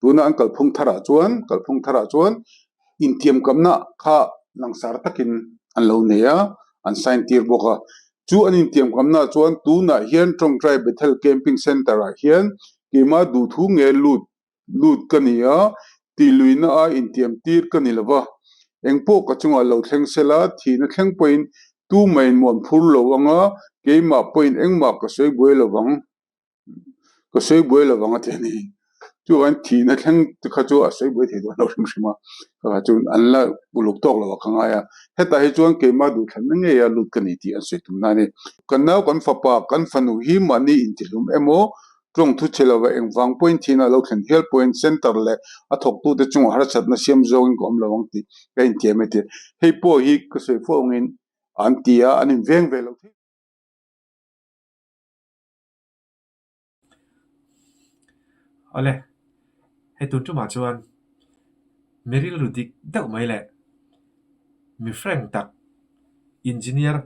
Tuna an kalphung tharah chuan kalphung tharah chuan intiamkamna kha langsar takin an lo nei a, an sign tir bawk a. Chu an intiamkamna chuan tunah hian Tawngtai Bethel Camping Centre ah hian keimah duhthu nge lut lut ka ni a, tihluihna a intiam tir ka ni lova. Engpawh ka chungah lo thleng sela, thihna thleng pawhin tumah in muan phur lo anga keimah pawhin engmah ka sawi buai lovang. Ka sawi buai lo vang a ti a ni. Chuan thihna thleng te kha chu a sawi buai thei dawn lo hrim hrim a, kha chu an la uluk tawk lo a ka ngai a. Hetah hi chuan keimah duhthlanna ngei a lut ka ni tih an sawi tum na a ni. Kan nau kan fapa kan fanu hi mahni intihlum emaw tawng thu chhe lova engvang pawhin thihna a lo thlen hial pawhin center leh a thawktute chungah harsatna siam zawngin ka awm lo ang tih ka intiam e ti. Hei pawh hi ka sawi fo angin an ti a, an inveng ve lo thei. Awle, hei tun tumah chuan mi rilru dik deuh mai leh mi frank tak engineer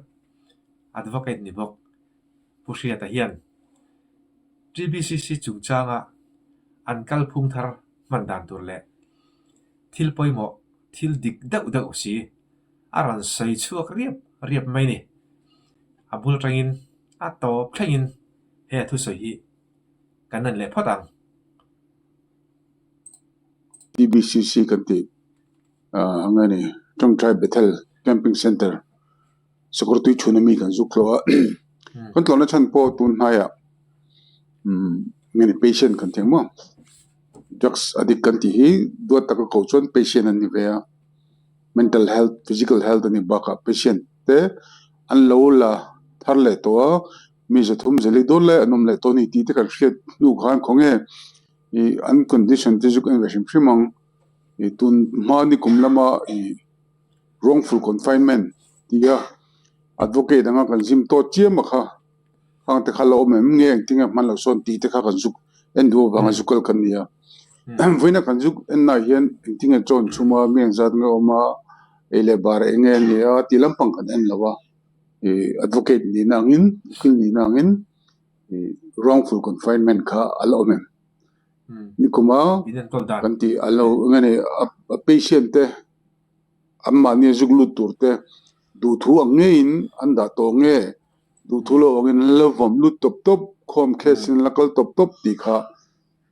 advocate ni bawk Pu Hriata hian TBCC chungchanga an kalphung thar hman dan tur leh thil pawimawh thil dik deuh deuh si a rawn sawi chhuak riap riap mai ni. A bul atangin a tawp thlengin he a thusawi hi kan en leh phawt ang. TBCC kan tih ang a ni, Tawngtai Bethel Camping Centre Sakawrtui chhuna mi kan zuk tlawh a, kan tlawhna chhan pawh tun hnaiah nge ni patient kan tih ang maw drugs addict kan tih hi duat taka ko chuan patient an ni ve a. Mental health, physical health a nih bakah patient te an lo la thar leh tawh a, mi 300 zali dawn lai an awm leh tawh a ni tih te kan hriat hnu khan khawnge ih an condition te chu ka en ve hrim hrim ang. Ih tun hma ni kum lama ih wrongful confinement tia advocate anga kan zim tawh chiam a kha. Khang te kha la awm em nge engtin nge hman loh sawn tih te kha kan zuk en duh avanga zuk kal kan ni a. Vawiina kan zuk en nah hian engtin nge chawn chhum a, mi engzat nge awm a, ei leh bar eng nge a ni a tih lampang kan en lo a. Ih advocate nihna angin ukil nihna angin ih wrongful confinement kha a la awm em. Nikuma kan tih a lo eng nge ni a patient te anmahni a zuk lut tur te duhthu ang ngeiin an dah tawh nge. Duhthu lo angin an la vawm lut tawp tawp, khawm case in an la kal tawp tawp tih kha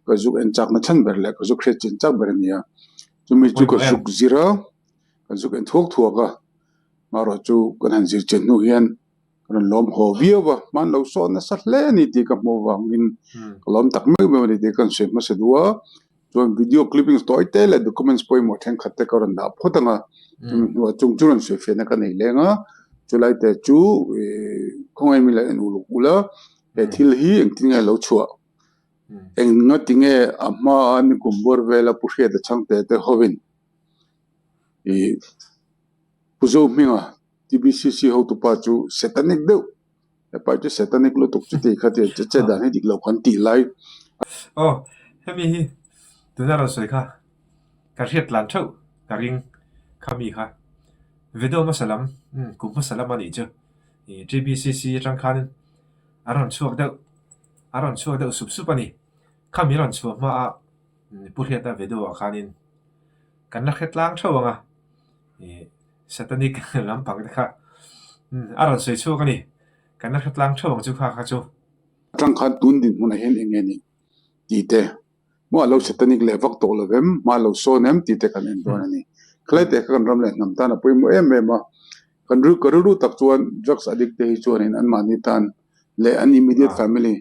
ka zuk en chakna chhan ber leh ka zuk hriat chin chak ber a ni a. Chumi chu ka zuk zir a, ka zuk en thuak thuak a, amaherawh chu kan han zir chen hnu hian ka rawn lawm haw viau a, hman lo sawn nasa hle a ni tih ka hmuh avangin ka lawm tak meuh meuh a ni tih ka rawn sawi hmasa duh a. Chuan video clippings tawi te leh documents pawimawh thenkhat te ka rawn dah phawt ang a, chumi hnuah chung chu rawn sawifiahna ka nei leng a, chulai te chu ih khawngaih mi leh en uluk ula he thil hi engtin nge lo chhuah, eng nga ti nge a hmaa nikum bawr vela Pu Hriata Chhangte te hovin ih Pu Zohminga TBCC hotupa chu satanic deuh Hepa chu satanic lutuk chu tih kha tia che che dan hi dik lo kan tih lai. Aw, hemi hi tuna rawn sawi kha ka hriat tlan theuh ka ring kha mi kha. Video hmasa lam, umm kum hmasa lam a nih chu. Ih TBCC atang khan a rawn chhuak deuh, a rawn chhuak deuh sup sup a ni. Khami rawn chhuah hma a Pu Hriata video ah khanin kan la hre tlang theuh ang a. Ih. Satanic lampang te kha a rawn sawi chhuak a ni. Kan la hre tlang theuh ang chu kha kha chu. Atang khan tun dinhmunah hian eng nge ni tih te, maw a lo satanic leh vak tawh lo em, hma a lo sawn em tih te kan en dawn a ni. Khalai te kha kan ram leh hnam tan a pawimawh em em a, kan ru ka rilru tak chuan drugs addict te hi chuanin anmahni tan leh an immediate family,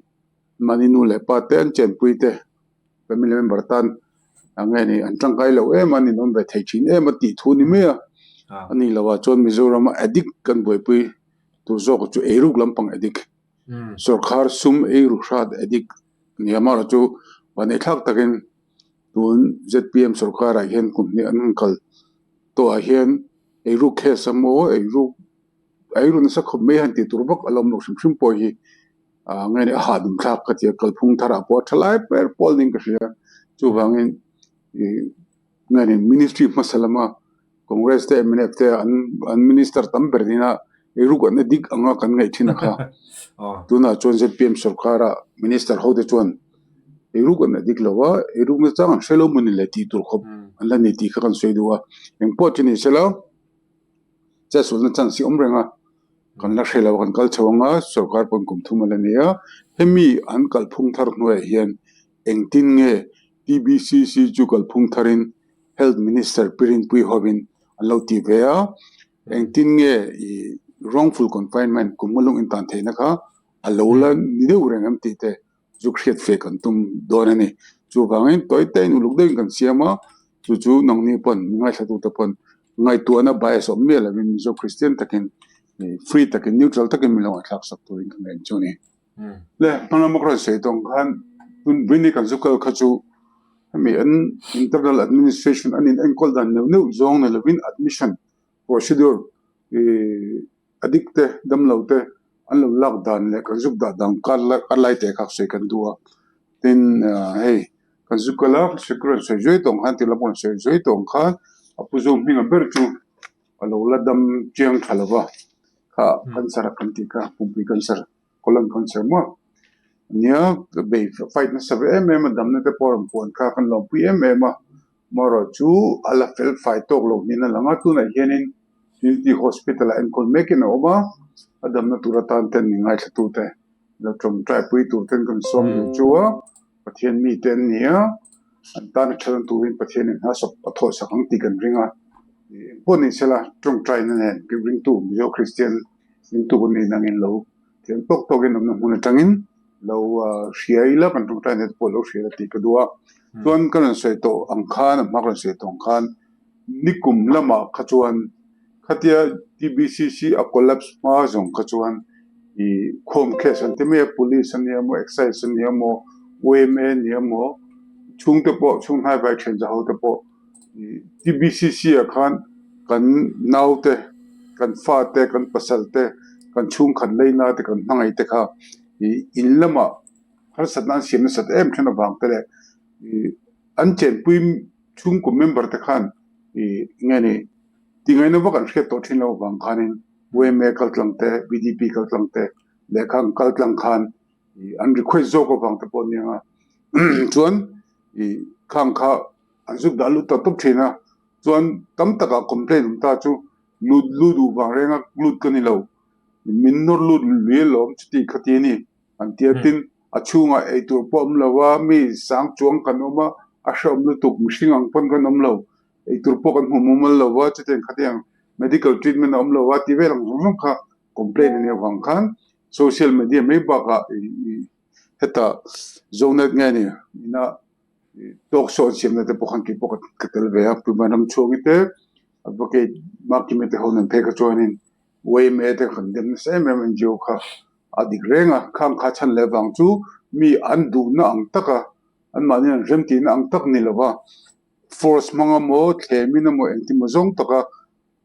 anmahni nu leh pa te an chenpui te, Family member tan a nge ni an tangkai lo em a, an inawm ve thei thin em a tih thu ni mai a. A ni lo ah chuan Mizorama addict kan buaipui tur zawk chu eiruk lampang addict, sawrkhar sum eiru hrat addict a ni a. Amaherawhchu vaneihthlak takin tun zpm sawrkharah hian kum hnih an han kal tawhah hian eiruk case emaw eiruk eiru nasa khawp mai han tih tur vak a la awm lo hrim hrim pawh hi. Ah nge ni a hahdum thlak ka ti a, kalphung tharah pawh a tha lai ber pawl niin ka hria. Chuvangin ih nge ni ministry hmasa lama Congress te mnf te an an minister tam ber nina eiruk an dik anga kan ngaih thin a kha. Tunah chuan zpm sorkara minister ho te chuan. Eiruk an addict lo a, eiruk nachang an hre lo maw ni le tih tur khawp an la ni tih kha kan sawi duh a. Engpawh chu ni sela, chetsualna chance hi awm reng a, kan la hre lo a, kan kal chho ang a, sorkar pawn kum thum a la nei a. Hemi an kalphung thar hnuaiah hian engtin nge TBCC chu kalphung tharin Health Minister Pi Rinpuii hovin an lo tih ve a, engtin nge ih wrongful confinement kum nga lung intan theihna kha a lo la ni deuh reng em tih te zuk hriat fe kan tum dawn a ni. Chuvangin tawi tein uluk deuhin kan siam a, chu chu nangni pawn mi ngaithlatute pawn ngaihtuahna bias awm miah lovin Mizo Kristian takin free takin neutral takin min lo ngaihthlak sak turin ka ngaih chu a ni. Le hma lama ka rawn sawi tawng khan tun Brini kan zu kal kha chu hemi an internal administration an in enkawl dan neuh neuh zawng ni lovin admission procedure ih Addict te, damlo te an lo lak dan leh kan zuk dah dan kar lai teh kha sawi kan duh a. Tin, hei kan zuk kal a, security sawi zuai tawng khan tih lam rawn sawi zuai tawng khan a pu zawng hminga ber chu a lo la dam chiang tha lo va, kha cancer a kan tih kha pumpui cancer. Colon cancer maw? Nia, ka bei fight nasa ve em em a, damna te pawh a rawn puan kha kan lawmpui em em a, amaherawh chu a la fel fai tawk lo niin a lang a, tunah hianin Trinity Hospital ah enkawl mekin a awm a, a damna tur atan ten mi ngaithla te lo tawngtai pui tur ten kan sawm duh chu a, Pathian mite an ni a, an tan a thalna turin Pathianin hna sawp a thawh sak ang tih kan ring a, engpawh ni sela tawngtaina nen ringtu Mizo Kristian ringtu kan nih nangin lo Thiam tawk tawkin awmna hmun atangin lo hria ila kan tawngtaina te pawh lo hria ila tih ka duh a. Chuan ka rawn sawi tawh ang khan a hma ka rawn sawi tawh ang khan nikum lamah kha chuan khatia TBCC a collapse hma zawng kha chuan ih khawm case an ti mai a police a nia maw excise a nia maw yma a nia maw chhungte pawh chhung hnai vai thian za ho te pawh TBCC ah khan kan naute kan fate kan pasal te kan chhungkhat leina te kan hmangaih te kha ih in lamah harsatna an siam nasat em then avang te leh ih an chenpui chhungkaw member te khan ih eng nge ni tingaihna vak an hriat tawh thin loh avang khanin yma kal tlang te VDP kal tlang te lehkha an kal tlang khan ih an request zawk avang te pawh a nia chuan ih khang kha. An zuk dah lut ta tawp thin a, chuan tam takah complaint awm ta chu lut lut duh vang renga lut ka ni lo, min nawr lut lui alawm chuti kha ti a ni an ti a, tin a chhungah eitur pawh awm lo a, mi sang chuang kan awm a, a hrehawm lutuk mihring ang pawn kan awm lo, eitur pawh kan hmu mumal lo a, chutiang khatiang medical treatment a awm lo a tih vel ang zawng zawng kha complaint a nih avang khan social media mai bakah hetah Zonet nge ni ina Tawk sawn siamna te pawh khan kei pawh ka tel ve a, Puma ram chhuangi te Advocate Markima te ho nen phei kha chuanin yma te kan dem nasa em em NGO kha a dik reng a, khang kha chhan leh vang chu mi an duhna ang taka anmahni an remtihna ang tak ni lova force hmang emaw thlemin emaw engtin emaw zawng taka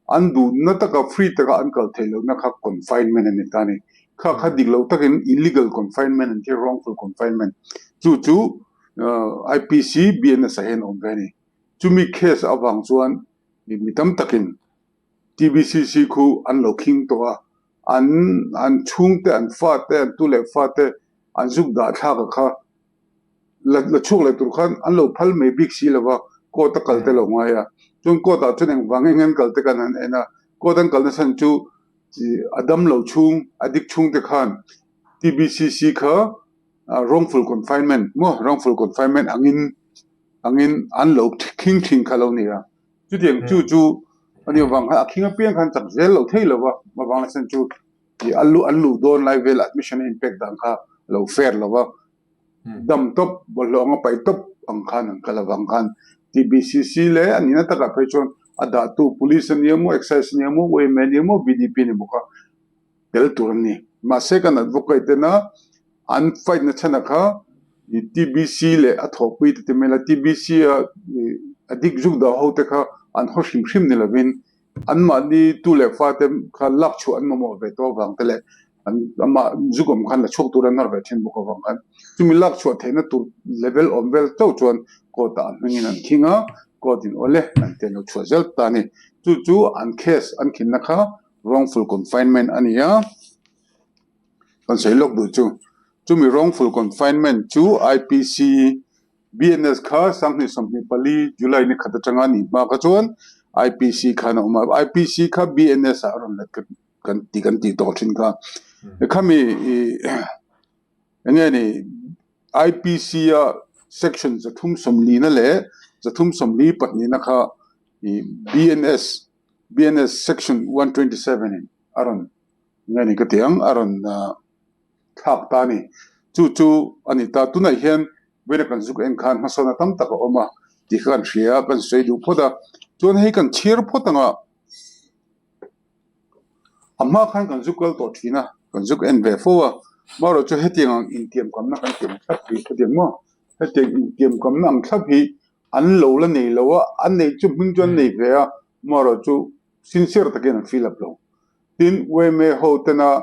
An duhna taka free taka an kal theih lohna kha confinement a ni ta a ni. Kha kha dik loh takin illegal confinement an ti a, wrongful confinement. Chu chu IPC BNS ah hian a awm ve a ni. Chumi case avang chuan mi tam takin TBCC khu an lo khing tawh a, an an chhungte, an fate, an tu leh fate an zuk dah thlak a kha la la chhuak leh tur khan an lo phal mai bik si lo va, court a kal te lo ngai a, chuan court ah chuan engvang eng an kal te khan an en a, court an kalna chhan chu a dam lo chhung a dik chhung te khan TBCC kha wrongful confinement maw wrongful confinement angin angin an lo khing thin kha lo ni a, chutiang chu chu ani avang khan a khing apiang khan chak zel lo thei lo va, avang chhan chu an luh an luh dawn lai vel admission a inpek dan kha a lo fair lo va, dam tawp bawlhhlawh anga paih tawp ang khan an kal avang khan TBCC leh a nihna takah phei chuan a dahtu police a nia maw excise a nia maw yma a nia maw VDP a ni bawk a tel tur an ni. Mahse kan advocate tena an fight na chhan a kha TBC leh a thawhpui te ti mai la TBC a a dik zuk dah ho te kha an haw hrim hrim ni lovin Anmahni tu leh fate kha lak chhuah an mamawh ve tawh avang te leh an amah zuk awm khan la chhuak tur an nawr ve thin bawk avang khan chumi lak chhuah theihna tur level awm vel chauh chuan court ah an hmingin an khing a, court in awle an ti an lo chhuah zel ta a ni. Chu chu an case an khinna kha wrongful confinement a ni a, kan sawi lawk duh chu. Chumi wrongful confinement chu IPC, BNS kha 2024 July ni khat atanga nih hma kha chuan IPC khan a awm a, IPC kha BNS ah a rawn let kan ti kan tih tawh thin kha. Khami enge ni IPC a section 340 na leh 342 na kha BNS BNS section 127 in a rawn nge ni ka ti ang a rawn thlak ta a ni. Chu chu a ni ta. Tunah hian vawiina kan zuk en khan hmasawnna tam tak a awm a tih kha kan hria a, kan sawi duh phawt a. Chuan hei kan chhiar phawt ang a, a hma khan kan zuk kal tawh thin a, kan zuk en ve fo a. Amaherawhchu chu hetiang ang intiamkamna kan tih ang thlap hi hetiang maw? Hetiang intiamkamna ang thlap hi an lo la nei lo a, an neih chu hming chu an nei ve a, amaherawhchu sincere takin an fill up lo. Tin, yma ho tena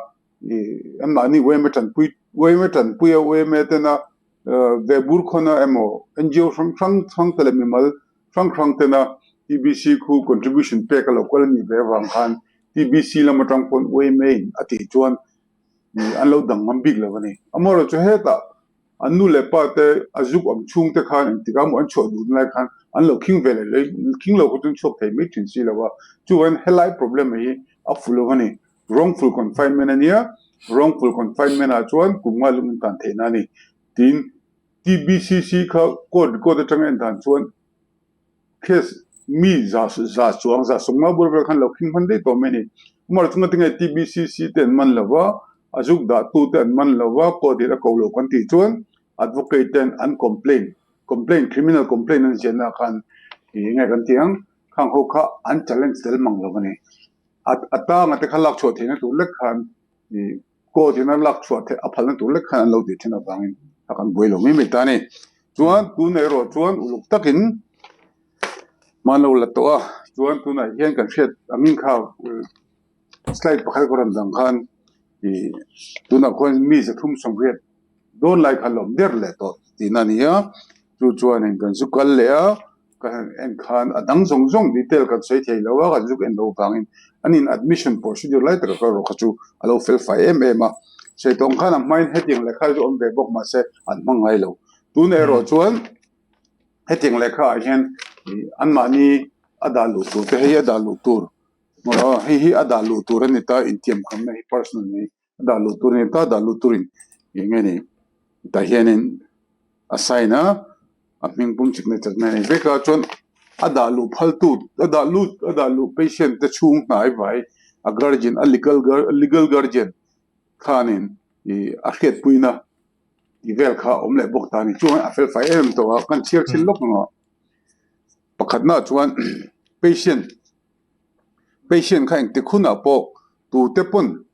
anmahni yma tanpui yma tanpuia yma tena ve bur khawna emaw NGO hrang hrang hrang te leh mimal hrang hrang tena TBC khu contribution pek a lo kal a nih ve avang khan TBC lam atang pawn yma in a tih chuan an lo dang ngam bik lo a ni. Amaherawhchu hetah An nu leh pa te a zuk awm chhung te khan engtik ah maw an chhuah dun lai khan an lo khing ve leh khing lo kha chu an chhuak thei mai thin si lo a. Chuvangin helai problem hi a fuh lo a ni. Wrongful confinement a nia, wrongful confinement ah chuan kum nga lung in tan theihna a ni. Tin, TBCC kha court record atanga en dan chuan Case mi za za chuang za sawmnga bur vel khan lo khing hman daih tawh mai a ni. Umar chunga tinge TBCC te an man lo va, a zuk dah tu te an man lo va, court in a ko lo kan tih chuan advocate ten an complaint, complaint, criminal complaint an ziahna ah khan ih nge kan tih ang, khang ho kha an challenge tel mang lo a ni. A a tanga te kha lak chhuah theihna tur lek khan ih Court in a lak chhuah theih a phalna tur lek khan an lo tih thin avangin a kan buai lo mai mai ta a ni. Chuan tunah erawh chuan uluk takin hman lo la tawh a, chuan tunah hian kan hriat angin kha slide pakhat ka rawn dang khan ih tunah khuan mi 380 dawn lai kha lawm der leh tawh tihna a ni a, chu chuanin kan zu kal leh a. Ka han en khan a dang zawng zawng detail kan sawi thei lo a, kan zuk en loh vangin an in admission procedure lai taka kal rawh kha chu a lo fel fai em em a. Sawi tawng khan a hmain hetiang lehkha chu awm ve bawk mahse an hmang ngai lo. Tun erawh chuan hetiang lehkha ah hian ih anmahni a dah luh tur te hei a dah luh tur hei hi a dah luh tur a ni ta intiamkhamna hi personal ni. A dah luh tur a ni ta, dah luh turin eng nge ni tah hianin a sign a, a hming pum signature na nei vek a, chuan a dah luh phal tu a dah lut a dah luh patient te chhung hnai vai a guardian a legal legal guardian khanin ih a hriatpuina tih vel kha a awm leh bawk ta a ni chuan a fel fai em em tawh a kan chhiar chhin lawk ang a pakhatnaah chuan patient patient kha engtik hunah pawh tute pawn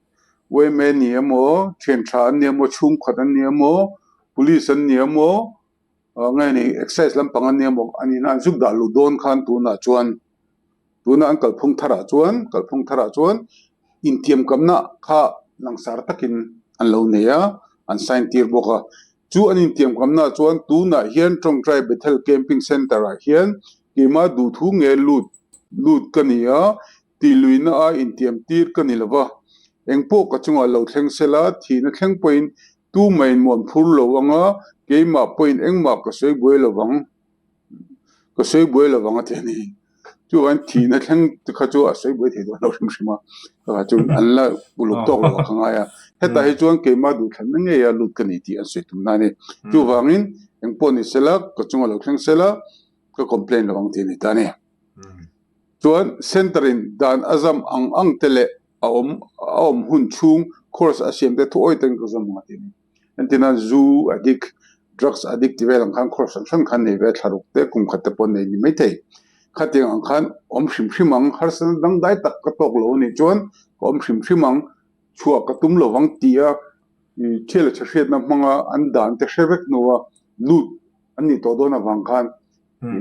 Yma ni emaw, thian tha an ni emaw, chhungkhat an ni emaw, police an ni emaw, nge ni excise lampang an ni emaw an inah an zuk dah luh dawn khan tunah chuan tunah an kalphung tharah chuan kalphung tharah chuan intiamkamna kha langsar takin an lo nei a, an sign tir bawk a. Chu an intiamkamna chuan tunah hian Tawngtai Bethel Camping Centre ah hian keimah duhthu nge lut lut ka ni a, Tih luihna a intiam tir ka ni lo va, engpawh ka chungah lo thleng se la, thihna thleng pawhin tumah muan phur lo ang a, keimah pawhin engmah ka sawi buai lo vang, ka sawi buai lo vang a ti a ni. Chuvangin thihna thleng te kha chu a sawi buai thei dawn lo hrim hrim a, kha chu an la uluk tawk lo a ka ngai a. Hetah hi chuan keimah duhthlanna ngeia lut ka ni tih an sawi tum na a ni. Chuvangin engpawh ni se la, ka chungah lo thleng se la, ka complain lo ang tih a ni ta a ni. Chuan Centre in dan a zam ang ang te leh a awm a awm hun chhung course a siam te thu awi takin ka zawm ang a ti a ni. Entirnan zu addict, drugs addict ti vel ang khan course hran hran khan nei ve thlaruk te kum khat te pawh nei ni mai thei. Khatiang ang khan awm hrim hrim ang, harsatna dangdai tak ka tawk lo a nih chuan ka awm hrim hrim ang, chhuah ka tum lo vang tih a thil a chhe hriatna hmanga an dan te hre vek hnua lut an nih tawh dawn avang khan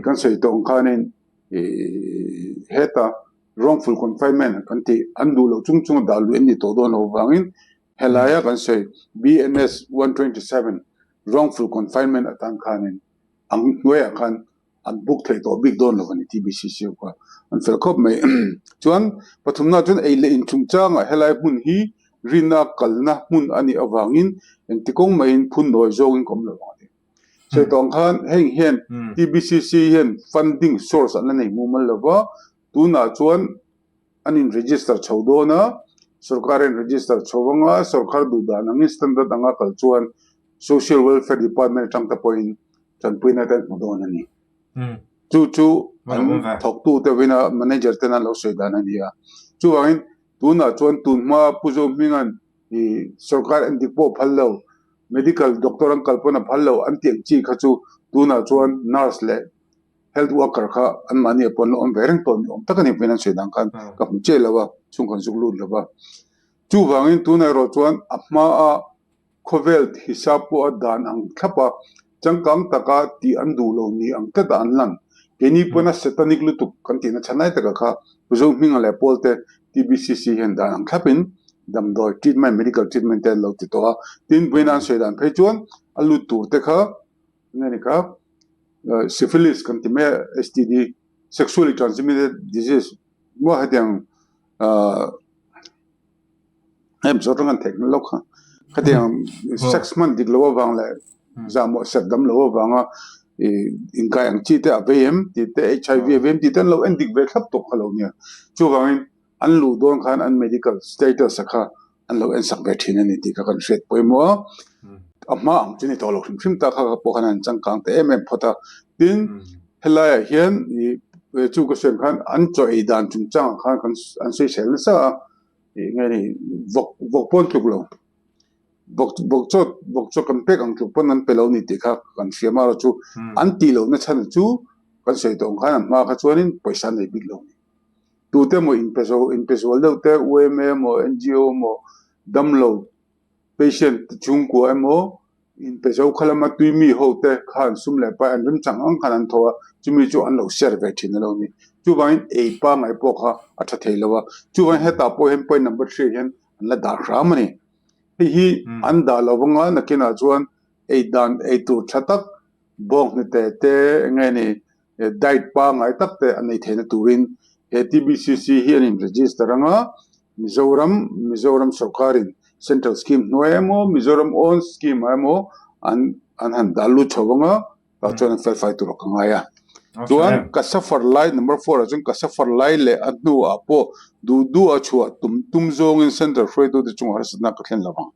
kan sawi tawh ang khanin Heta wrongful confinement kan tih an duh loh chung chunga dah luih an nih tawh dawn loh avangin helaia kan sawi BNS 127 wrongful confinement atan khanin ang hnuaiah khan an book theih tawh bik dawn lo a ni TBCC ho kha an fel khawp mai. Chuan pathumna chuan ei leh in chungchangah helai hmun hi Rinna kalna hmun a nih avangin engti kawng maiin phun nawi zawngin ka awm lo ang a ti. Sawi tawh ang khan heng hian TBCC hian funding source an la nei mumal lo va, tunah chuan an in register chho dawn a, sorkar a in register chho anga sorkar duh dan angin standard anga kal chuan Social Welfare Department atang te pawhin tanpuina te an hmu dawn a ni. Chu chu an thawktute vina manager ten an lo sawi dan a ni a. Chuvangin tunah chuan tunhma Pu Zohminga'n ih sorkar endik pawh phal lo, medical doctor an kal pawn a phal lo an tih ang chi kha chu tunah chuan nurse leh health worker kha anmahni ah pawh an la awm ve reng tawh ni awm tak a ni pawhin an sawi dan khan ka hmu chiah lo a, chhungkhat zuk lut lo va. Chuvangin tunah erawh chuan a hmaa Khawvel hisap pawh a dan ang thlap a, changkang taka tih an duh lo ni ang tlat a an lan. Keini pawn a satanic lutuk kan tihna chhanai taka kha Pu Zohminga leh Paul te TBCC hian dan ang thlapin damdawi treatment, medical treatment te an lo ti tawh a. Tin, vawiin an sawi dan phei chuan a lut tur te kha enge ni kha syphilis kan ti mai a, STD, sexually transmitted disease, maw hetiang ahh. Hei Mizo tang an theih lo kha. Khatiang sex hman dik lo avang leh zahmawh serh dam lo avanga ih inkai ang chi te a vei em tih te HIV a vei em tih te an lo en dik ve thlap tawp kha lo nia. Chuvangin an luh dawn khan an medical status a kha an lo en sak ve thin a ni tih kha kan hriat pawimawh a. A hma ang chu ni tawh lo hrim hrim ta kha pawh khan an changkang ta em em phawt a. Tin, helaiah hian ih chu ka sawi ang khan an chaw ei dan chungchangah khan kan an sawisel nasa a. Ih nge ni vawk vawk pawn tluk lo vawk vawk chaw vawk chaw kan pek ang tluk pawn an pe lo ni tih kha kan hria mar chu an tih loh na chhan chu kan sawi tawh ang khan an hma kha chuanin pawisa an nei bik lo ni tute emaw inpe zo inpe zual deuh te UMA emaw NGO emaw damlo patient chhungkua emaw Inpe zo kha lama tui mi ho te khan sum leh pai an rim chang ang khan an tho a, chumi chu an lo share ve thin a lo ni. Chuvangin ei pangngai pawh kha a tha thei lo a, chuvangin hetah pawh hian point number three hian an la dah hram a ni. Hei hi an dah lo vanga nakinah chuan ei dan ei tur tha tak bawnghnute te eng nge ni diet pangngai tak te an ei theihna turin he TBCC hi an in register anga Mizoram Mizoram sorkarin Central scheme hnuai emaw Mizoram own scheme ah emaw an an han dah lut chho anga tah chuan an felfai tur a ka ngai a. Chuan ka suffer lai number four ah chuan ka suffer lai leh a hnuah pawh duh duh a chhuah tum tum zawngin Central hruaitute chungah harsatna ka thlen lo ang.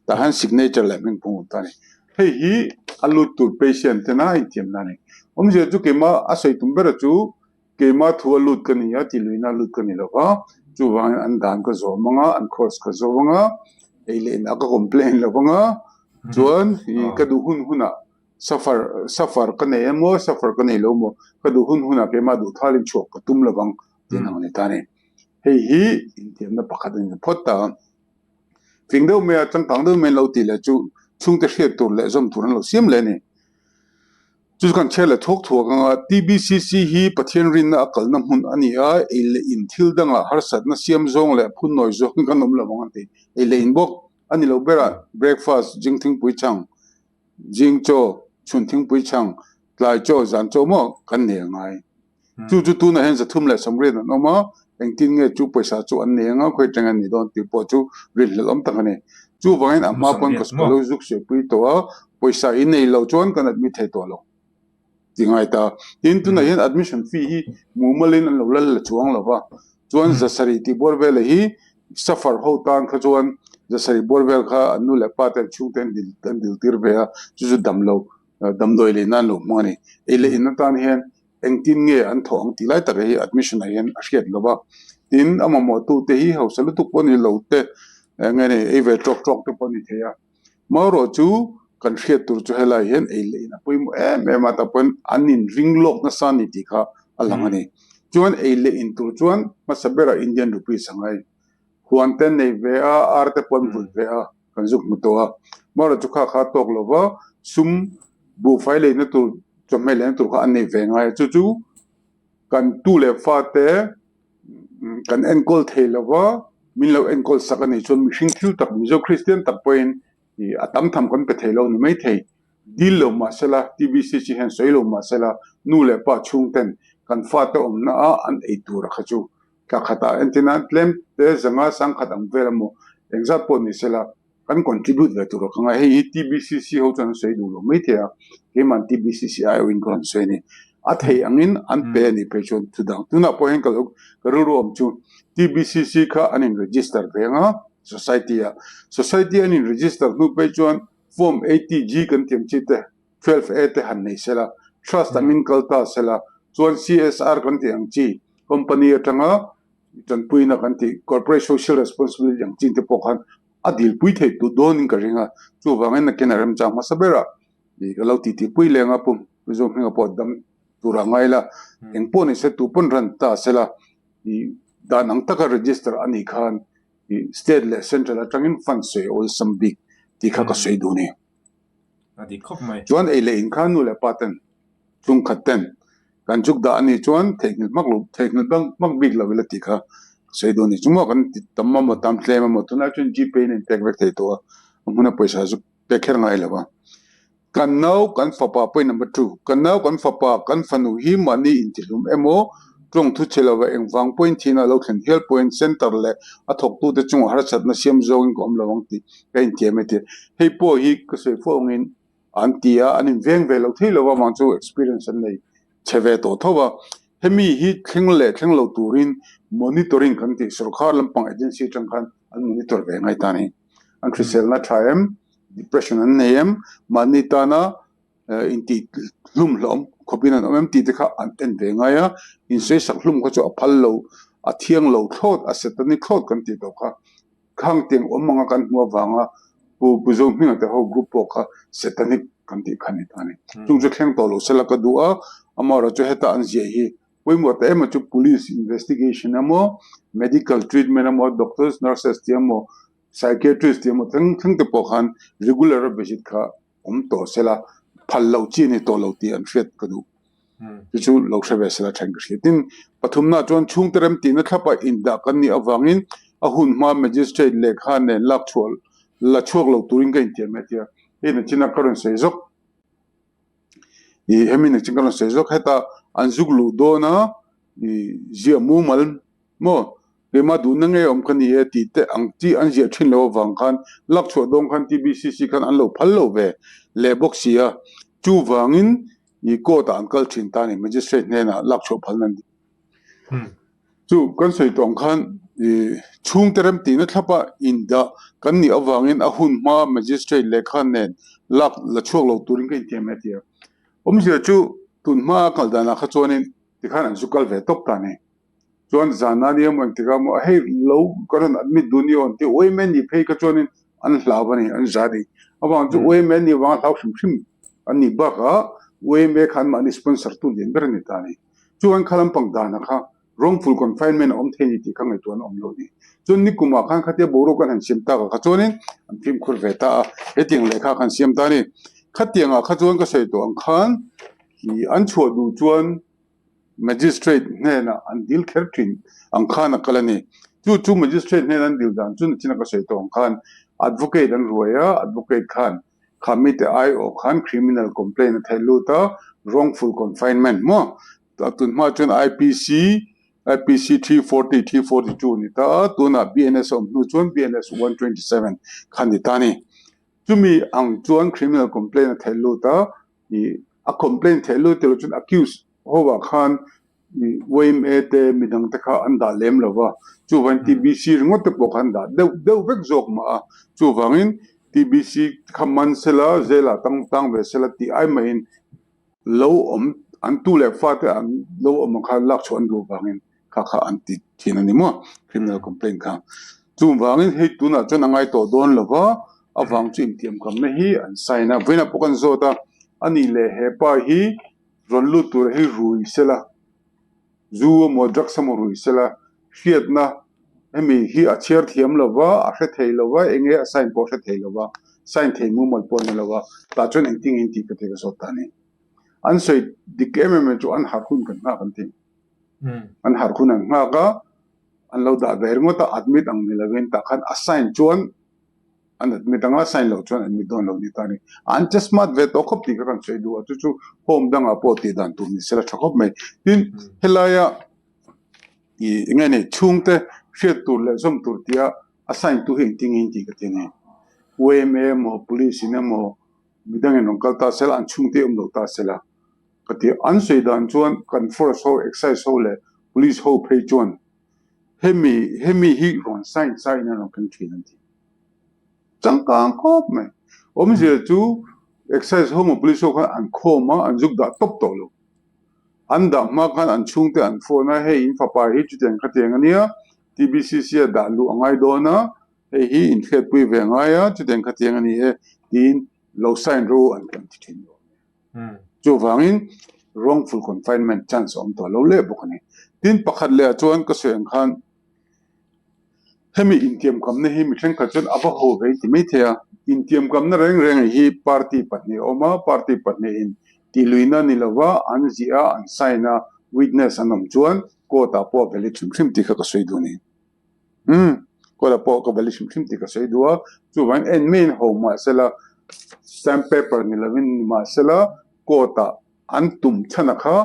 Tah hian signature leh hming pawh a awm ta a ni. Hei hi a lut tur patient tena a inthiamna a ni. Awmzia chu keimah a sawi tum bera chu Keimah thu a lut ka ni a, tiluina a lut ka ni lo va, chuvangin an dan ka zawm ang a, an course ka zawm ang a, ei leh inah ka complain lo vang a, chuan ih ka duh hun hunah suffer suffer ka nei emaw suffer ka nei lo emaw ka duh hun hunah keimah duh thalin chhuak ka tum lo vang tih an ang a ni ta a ni. Hei hi intiamna pakhat a ni phawt ta a, fing deuh mai a changkang deuh mai an lo tih leh chu chhungte hriat tur leh zawm tur an lo siam leh a ni. Chu chu kan chhiar leh thuak thuak ang a, TBCC hi Pathian rinna a kalna hmun a ni a, ei leh in thil dangah harsatna siam zawng leh phun nawi zawng kan awm lo ang an ti. Ei leh in bawk a ni lo berah breakfast, zing thingpui chhang, zing chaw, chhun thingpui chhang, tlai chaw, zan chaw maw kan nei a ngai. Chu chu tunah hian 330 an awm a, engtin nge chu pawisa chu an nei anga khawi teng an nih dawn tih pawh chu rinhlelh awm tak a ni. Chuvangin a hma pawn ka lo zuk sawi tawh a, pawisa i nei lo chuan kan admit thei tawh lo ti ngai ta. Tin, tunah hian admission fee hi mumalin an lo la la chuang lo va, chuan 700 tih bawr vela hi suffer ho tan kha chuan 700 bawr vel kha an nu leh pa te an chhungte an dil an dil tir ve a, chu chu damlo damdawi leh nan lo hmang a ni. Ei leh in atan hian Engtin nge an thawh ang tih lai tak hi admission ah hian a hriat lo va, tin a mamawh tu te hi hausa lutuk pawh ni lo te eng nge ni ei ve tawk tawk te pawh a ni thei a, marawh chu kan hriat tur chu helai hian ei leh in a pawimawh em em a tah pawhin an in ring lawk nasa a ni tih kha a lang a ni. Chuan ei leh in tur chuan hmasa berah Indian rupees a ngai. Huan te an nei ve a, ar te pawh an vulh ve a, kan zuk hmu tawh a. Marawh chu kha kha tawk lo va, sum buhfai leina tur, chawhmeh leina tur kha an nei ve ngai a. Chu chu kan tu leh fa te kan enkawl thei lo va, min lo enkawl sak a nih chuan mihring thil tak Mizo Kristian tak pawhin ih a tam tham kan pe thei lo ni maithei. Dil lo mahsela, TBCC hian sawi lo mahsela, nu leh pa chhungten kan fate awmna a an ei tur a kha chu. Thla khatah entir nan tlem te zanga sangkhat ang vel emaw Engzat pawh ni sela kan contribute ve tur a ka ngai. Hei hi TBCC ho chuan an sawi duh lo maithei a, keima'n TBCC aiawhin ka rawn sawi a ni. A thei angin an pe a nih phei chuan thu dang. Tunah pawh hian ka lo ka rilru awm chu TBCC kha an in register ve ang a society ah. Society an in register hnu phei chuan Form 80G kan tih ang chi te, 12A te han nei sela, Trust angin kal ta sela, chuan CSR kan tih ang chi company atanga Tanpuina kan tih Corporate Social Responsibility ang chin te pawh khan a dilpui theih duh dawnin ka ring a, chuvangin nakin a remchang hmasa berah ih ka lo titi pui leng a pum Mizo hminga pawh dam tur a ngai la, eng pawh ni se tu pawn ran ta sela ih dan ang taka register a nih khan ih state leh central atangin fund sawi awlsam bik tih kha ka sawi duh a ni. A dik khawp mai. Chuan ei leh in khan nu leh pa ten chungkhat ten kan chuk dah a nih chuan theihnghilh hmak lo theihnghilh bang hmak bik lo ila tih kha ka sawi dawn a ni. Chungah kan ti tam emaw tam tlem emaw tunlai chuan Gpay in a inpek vek thei tawh a, a hmuna pawisa chu pek kher ngai lo a. Kan nau kan fapa pawhin number 2 kan nau kan fapa kan fanu hi mahni intihlum emaw tawng thu che lova engvang pawhin thihna a lo thlen hial pawhin center leh a thawktute chungah harsatna siam zawngin ka awm lo ang tih ka intiam e tih hei pawh hi ka sawi fo angin an ti a, an inveng ve lo thei lo avang chu experience an nei chhe ve tawh tho a. Hemi hi thleng leh thleng lo turin monitoring kan tih sorkar lampang agency atang khan an monitor ve ngai ta a ni. An hriselna tha em, depression an nei em, mahni tana intih hlum hlawm khawpin an awm em tih te kha an en ve ngai a, insawisak hlum kha chu a phal lo, a thiang lo thlawt, a satanic thlawt kan tih tawh kha. Khang tiang awm anga kan hmuh avanga Pu Pu Zohminga te ho group pawh kha satanic kan tih kha a ni ta a ni. Chung chu thleng tawh lo sela ka duh a, amaherawh chu heta an ziah hi pawimawh ta em a chu police investigation emaw, medical treatment emaw, doctors, nurses tih emaw, psychiatrist tih emaw thleng thleng te pawh khan regular a visit kha awm tawh sela phal loh chi a ni tawh lo tih an hriat ka duh. Chu chu lo hre ve sela then ka hria. Tin, pathumna chuan chhungte rem tihna thlapa indah kan nih avangin a hun hma magistrate lehkha nen lak chhuah la chhuak lo turin ka intiam e tia. Hei nachina ka rawn sawi zawk. Ih hemi nachin ka rawn sawi zawk heta an zuk luh dawn a ih ziah mumal Maw? Keimah duhna ngei awm ka ni e tih te ang chi an ziah thin lo avang khan lak chhuah dawn khan TBCC khan an lo phal lo ve leh bawk si a. Chuvangin i court ah an kal thin ta a ni, magistrate hnenah lak chhuah phalna an ni. Chu kan sawi tawh ang khan i chhungte rem tihna thlapa indah kan nih avangin a hun hma magistrate lehkha nen lak la chhuak lo turin ka intiam e tia. Awmzia chu tun hma a kal danah kha chuanin tikhan an zu kal ve tawp ta a ni. Chuan zan a nia maw engtikah maw hei lo ka rawn admit duh ni aw an ti uaim e ni phei kha chuanin an hlau a ni an za ni. Avang chu uaim e ni avanga hlau hrim hrim an nih bakah uaim e kha anmahni sponsor tu lian ber a ni ta a ni. Chuan kha lampang danah kha wrongful confinement a awm thei a ni tih kha ngaihtuah an awm lo a ni. Chuan nikumah khan khatia boruak an han siam takah kha chuanin an fimkhur ve ta a, hetiang lehkha kha an siam ta a ni. Khatiangah kha chuan ka sawi tawh ang khan ih an chhuah duh chuan Magistrate hnenah an dil kher thin ang khan a kal a ni. Chu chu Magistrate hnena an dil dan chu nachina ka sawi tawh ang khan Advocate an ruai a, Advocate khan kha mite aiawh khan criminal complaint a theih lut a, wrongful confinement maw? Tun hma chuan IPC, IPC 340, 342 a ni ta a, tunah BNS a awm hnu chuan BNS 127 kha a ni ta a ni. Chumi ang chuan criminal complaint a theih lut a, ih a complaint theih lut tilo chuan accuse ho ah khan ih yma te midang te kha an dah lem lo va chuvangin TBC ringawt te pawh kha an dah deuh deuh vek zawk mah a chuvangin TBC kha man sela jail ah tang tang ve sela tih ai mahin lo awm an tu leh fa te an lo awm ang kha lak chhuah an duh vangin kha kha an ti thin a ni maw criminal complaint kha. Chuvangin hei tunah chuan a ngai tawh dawn lo va, a vang chu intiamkamna hi an sign a, vawiinah pawh kan zawt a, a nih leh he pa hi rawn lut tur hi rui sela, zu emaw drugs emaw rui sela, hriatna hemi hi a chhiar thiam lo va, a hre thei lo va, eng nge a sign pawh a hre thei lo va, sign thei mumal pawh a ni lo va, tah chuan engtin nge intih ka tih ka zawt ta a ni. An sawi dik em em chu an harh hun kan nghak an ti. An harh hun an nghak a, an lo dah ve ringawt a, admit ang ni lovin tah khan a sign chuan an admit ang a, sign loh chuan admit dawn lo ni ta a ni. An che smart ve tawh khawp tih kha kan sawi duh a, chu chu home dangah pawh tih dan tur ni sela tha khawp mai. Tin, helaia ih eng nge ni chhungte hriat tur leh zawm tur tia. A sign tu hi engtin nge in tih ka ti a ni. YMA emaw police in emaw midang in rawn kal ta sela an chhungte awm lo ta sela ka ti a. An sawi dan chuan kan force ho excise ho leh police ho phei chuan hemi hemi hi rawn sign sa in an rawn keng thin an ti. Changkang khawp mai. Awmzia chu excise ho emaw police ho khan an khawm a an zuk dah tawp tawh lo. An dah hma khan an chhungte an phone a hei in fapa hi chutiang khatiang a nia TBCC a dah luh a ngai dawn a, hei hi inhriatpui ve a ngai a, chutiang khatiang a ni e tiin lo sign rawh u an kan ti thin lo a ni. Chuvangin wrongful confinement chance a awm tawh lo leh bawk a ni. Tin pakhat leh ah chuan ka sawi ang khan hemi intiamkamna hi mi thenkhat chuan a va ho ve ti mai thei a, intiamkamna reng reng hi party pahnih a awm a, party pahnihin tihluihna ni lova an ziah a, an sign a, witness an awm chuan Court ah pawh a valid hrim hrim tih kha ka sawi duh a ni. Umm, court ah pawh ka valid hrim hrim tih ka sawi duh a, chuvangin en maiin ho mahsela stamp paper ni lovin ni mahsela court ah an tum chhan a kha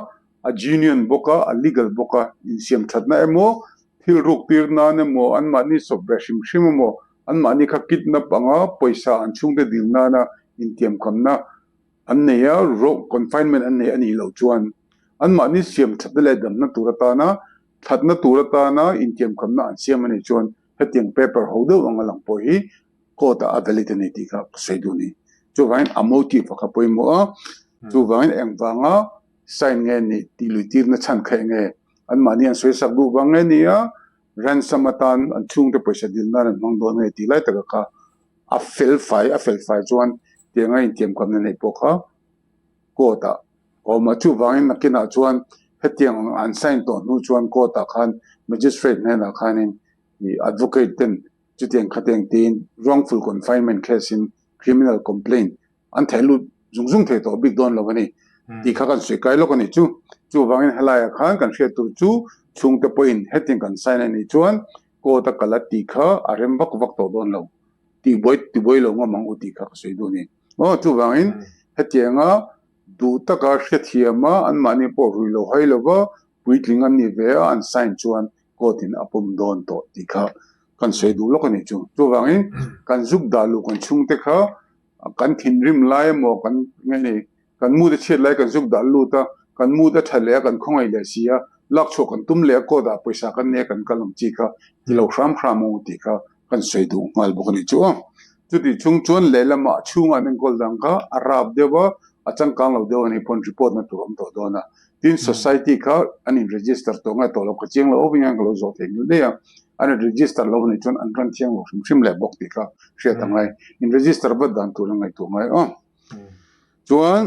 a genuine bawk a, a legal bawk a, insiam thatna emaw thil ruk tir nan emaw anmahni sawp ve hrim hrim emaw anmahni kha kidnap anga pawisa an chhungte dil nana intiamkamna an nei a, rope confinement an nei a nih loh chuan anmahni siam thatna leh damna tur atana thatna tur atana intiamkhamna an siam a nih chuan hetiang paper ho deuh anga lang pawh hi court ah a valid a ni tih kha ka sawi duh a ni. Chuvangin a motive a kha pawimawh a, chuvangin engvanga sign nge nih tih lui tirna chhan kha eng nge anmahni an sawi sak duh vang nge ni a, ransom atan an chhungte pawisa dil nan an hmang dawn nge tih lai taka kha A fel fai a fel fai chuan tianga intiamkamna neih pawh kha court ah a awm a, chuvangin nakinah chuan hetiang ang an sign tawh hnu chuan court ah khan magistrate hnenah khanin ih advocate ten chutiang khatiang tiin wrongful confinement case in criminal complaint an theh lut zung zung thei tawh bik dawn lo a ni tih kha kan sawi kai lawk a nih chu. Chuvangin helaiah khan kan hriat tur chu chhungte pawhin hetiang kan sign a nih chuan Court a kal a tih kha a rem vak vak tawh dawn lo. Tihbuai tibuai lo ngam ang u tih kha ka sawi duh a ni. Aw chuvangin hetianga duh taka hrethiam a anmahni pawh rui lo hai lova puitling an nih ve a an sign chuan court in a pawm dawn tawh tih kha kan sawi duh lawk a ni chu. Chuvangin kan zuk dah luh kan chhungte kha kan thinrim lai emaw kan nge ni Kan mood a chhiat lai kan zuk dah lut a, kan mood a tha leh a, kan khawngaih leh si a, lak chhuah kan tum leh a, court ah pawisa kan nei a, kan kal ang chi kha ti lo hram hram ang u tih kha kan sawi duh nghal bawk a ni chu. Chutih chhung chuan lehlamah a chhungah an enkawl dan kha a rap deuh a, a changkang lo deuh a nih pawn report na tur a awm tawh dawn a. Tin, society kha an in register tawh nge tawh lo ka chiang lo awm hian ka lo zawh thei nghulh daih a, an in register lo a nih chuan an ran thiang lo hrim hrim leh bawk tih kha hriat a ngai. In register vat dan tur a ngaihtuah ngai aw. Chuan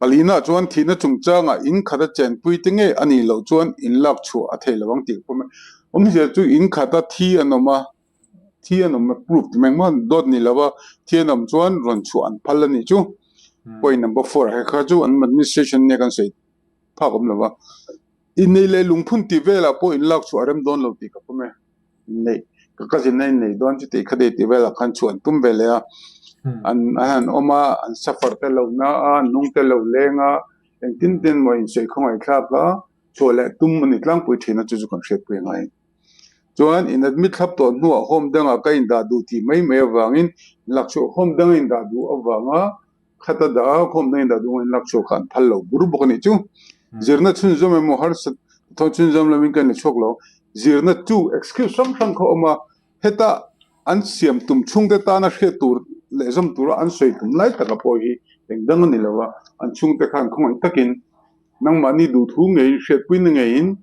palina chuan thihna chungchangah in khata chenpui te ngei a nih loh chuan in lak chhuah a thei lo ang tih pawh mai. Awmzia chu in khata thi an awm a, thi an awm a proof ti mai engmah dawt ni lova thi an awm chuan rawn chhuah an phal a nih chu. Point number 4 ah kha chu an administration nia kan sawi phak awm lova. Innei leh lungphun tih velah pawh in lak chhuah a rem dawn lo tih ka pawm e. Inneih ka cousin a innei dawn chu tih kha dei tih velah khan chhuah an tum ve leh a. An an han awm a, an suffer te lo na a, an nung te lo leng a, engtin tin maw insawi khawngaih thlak a, chhuah leh tum a ni tlangpui thin a chu chu kan hriatpui a ngai. Chuan in admit thlap tawh hnuah home dangah ka indah duh tih mai mai avangin lakchhuah home danga indah duh avanga Khata dah a, khawm dangin dah duh angin lak chhuak kha an phal lo bur bawk a nih chu. Zirna chhunzawm emaw harsat thawn chhunzawm lovin ka ni chhuak lo. Zirna chu excuse hrang hrang kha a awm a, heta an siam tum chhungte tana hriat tur leh zawm tura an sawi tum lai taka pawh hi eng dang a ni lo a, an chhungte khan khawngaih takin nangmahni duhthu ngeiin hriatpuina ngeiin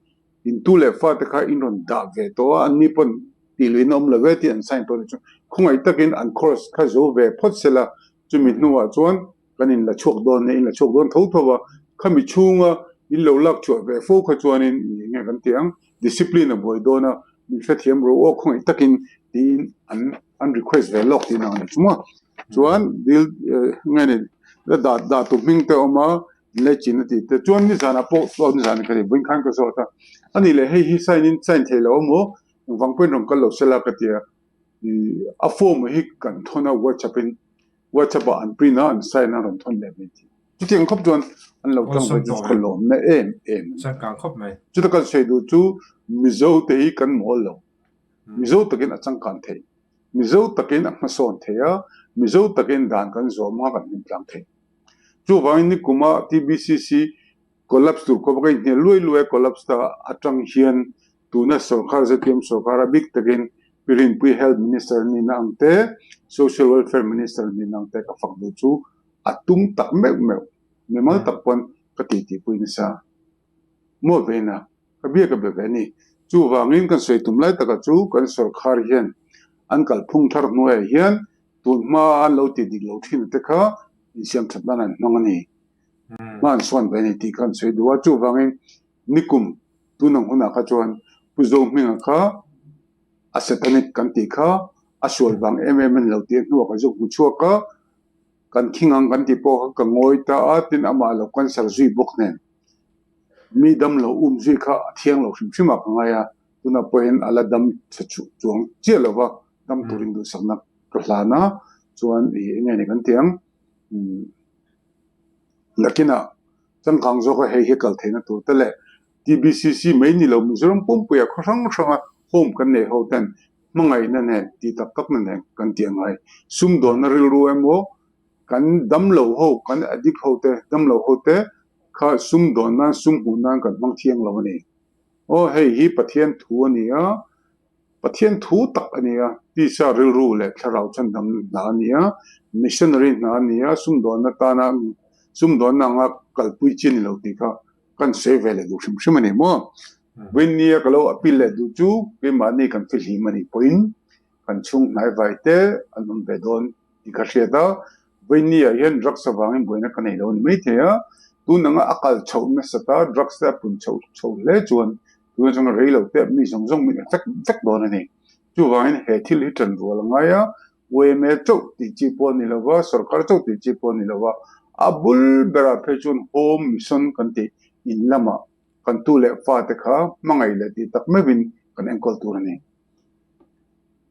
intu leh fate kha in rawn dah ve tawh a, anni pawn tih luih in awm lo ve tih an sign tawh a nih chu. Khawngaih takin an course kha zo ve phawt sela Chumi hnuah chuan kan in la chhuak dawn nia, in la chhuak dawn tho tho a, khami chhunga in lo lak chhuah ve fo kha chuanin eng nge kan tih ang, discipline a buai dawn a, min hrethiam ro aw khawngaih takin tiin an an request ve lawk tihna a ni chu maw. Chuan dil nge ni la dah dah tu hming te a awm a, inlaichin a tih te chuan nizanah pawh aw nizan ka ti vawiin khan ka zawt a, ani leh hei hi sign in sign thei lo amaw engvang pawhin rawn kal lo sela ka ti a. A form hi kan thawn a WhatsApp in WhatsApp ah an print a an sign a rawn thawn leh mai tih. Chutiang khawp chuan An lo tang ve chu ka lawmna em em a ni. Changkang khawp mai. Chuta kan sawi duh chu Mizo te hi kan mawl lo. Mizo takin a changkan thei. Mizo takin a hmasawn thei a, Mizo takin dan kan zawm a kan hlim tlang thei. Chuvangin nikuma TBCC collapse tur khawpa ka inhnial luai luai a collapse ta atang hian tuna sorkar ZPM sorkar a bik takin Pi Rinpui Health Minister nihna ang te, Social Welfare Minister nihna ang te ka fak duh chu a tum tak meuh meuh mimal tak pawn ka tih tihpui nasa maw veina ka bia ka be ve a ni. Chuvangin kan sawi tum lai taka chu kan sorkar hian an kalphung thar hnuaiah hian tun hma an lo tih dik lo thin te kha insiam that nan an hmang a ni. Hma an sawn ve a ni tih kha an sawi duh a. Chuvangin nikum tun ang hunah kha chuan Pu Zohminga kha a satanic kan tih kha a sual vang em em a ni lo tih a hnuah ka zuk hmu chhuak a. Kan thing ang kan tih pawh kha ka ngawi ta a, tin amah lo cancer zui bawk nen mi dam lo um zui kha a thiang lo hrim hrim ah ka ngai a, tunah pawhin a la dam tha chuang chiah lo va, dam turin duhsakna ka hlan a, chuan ih eng nge ni kan tih ang umm nakinah changkang zawka hei hi kal theihna tur te leh TBCC mai ni lo Mizoram pumpuia khaw hrang hranga home kan neih ho ten hmangaihna nen tih tak takna nen kan tih a ngai. Sumdawnna rilru emaw kan damlo ho, kan addict ho te, damlo ho te kha sumdawn nan, sum hmuh nan kan hmang thiang lo a ni. Aw hei hi Pathian thu a ni a, Pathian thu tak a ni a, tisa rilru leh thlarau chhandam hna a ni a, missionary hna a ni a, sumdawnna tana sumdawnna anga kalpui chi a ni lo tih kha kan sawi ve leh duh hrim hrim a ni maw? Vawinia ka lo appeal leh duh chu keimahni kan fihlim a nih pawhin kan chhung hnaivai te an awm ve dawn tih ka hriat a, Vawinia hian drugs avangin buaina ka nei lo a ni maithei a, tun anga a kal chhoh nasat a, drugs te a pun chhoh chho hle chuan tun atanga rei lo te mi zawng zawng min effect vek dawn a ni. Chuvangin he thil hi ṭan rual a ngai a, YMA chauh tih chi pawh a ni lo va, sorkar chauh tih chi pawh a ni lo va, a bul berah phei chuan home mission kan tih in lamah kan tu leh fate kha hmangaih leh tih tak meuhin kan enkawl tur a ni.